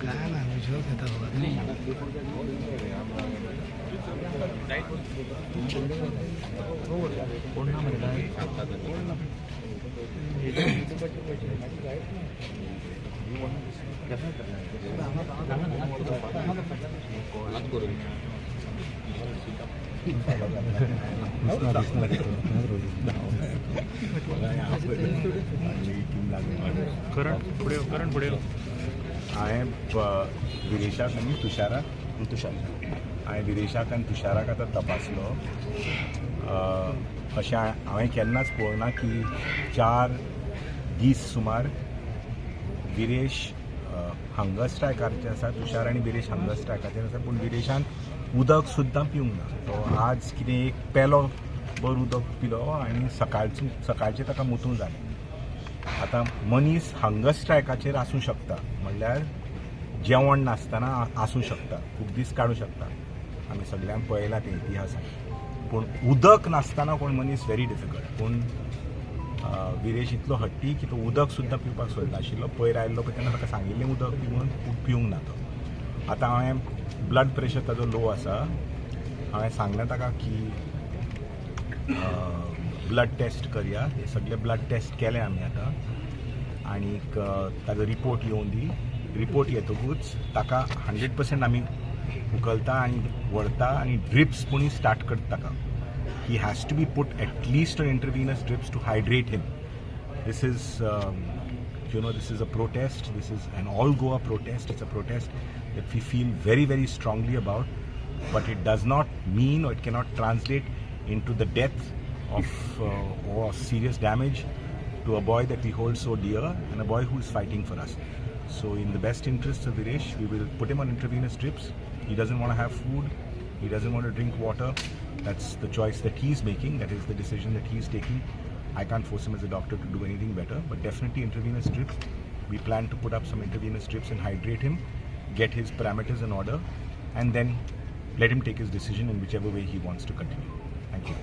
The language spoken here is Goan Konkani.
काय ना विश्वास घेता. करण पुढे हांवें विरेशाक आनी तुषाराक हांवें विरेशाक आनी तुषाराक आतां तपासलो. अशें हांवें केन्नाच पळोवना की 4 दीस सुमार विरेश हंगर स्ट्रायकाचेर आसा. तुषार आनी विरेश हंगर स्ट्रायकाचेर आसा, पूण विरेशान उदक सुद्दां पिवंक ना. तो आज कितें एक पेलो भर उदक पिलो आनी सकाळचें ताका मुतूंक जालें. आतां मनीस हंगर स्ट्रायकाचेर आसूं शकता, म्हणल्यार जेवण नासतना आसूं शकता, खूब दीस काडूं शकता, आमी सगल्यांक पळयलां तें इतिहासान. पूण उदक नासतना कोण मनीस व्हेरी डिफिकल्ट. पूण विरेश इतलो हट्टी की तो उदक सुद्दां पिवपाक सोदनाशिल्लो. पयर आयिल्लो पळय तेन्ना ताका सांगिल्लें उदक पी म्हणून, पिवंक ना तो. आतां हांवें ब्लड प्रेशर ताजो लो आसा. हांवें सांगलें ताका की ब्लड टेस्ट करया. हे सगळे ब्लड टेस्ट केले आमी आतां आनीक ताजो रिपोर्ट येवन दी. रिपोर्ट येतकूच ताका 100% आमी उखलता आनी व्हरता आनी ड्रिप्स पुणी स्टार्ट करता ताका. He has to be put at least on intravenous drips to hydrate him. This is this is a protest. This is an all Goa protest. It's a protest that we feel very, very strongly about, but it does not mean or it cannot translate into the death of or serious damage to a boy that we hold so dear and a boy who is fighting for us. So in the best interests of Viresh, we will put him on intravenous drips. He doesn't want to have food. He doesn't want to drink water. That's the choice that he's making. That is the decision that he's taking. I can't force him as a doctor to do anything better, but definitely intravenous drips. We plan to put up some intravenous drips and hydrate him, get his parameters in order, and then let him take his decision in whichever way he wants to continue. Thank you.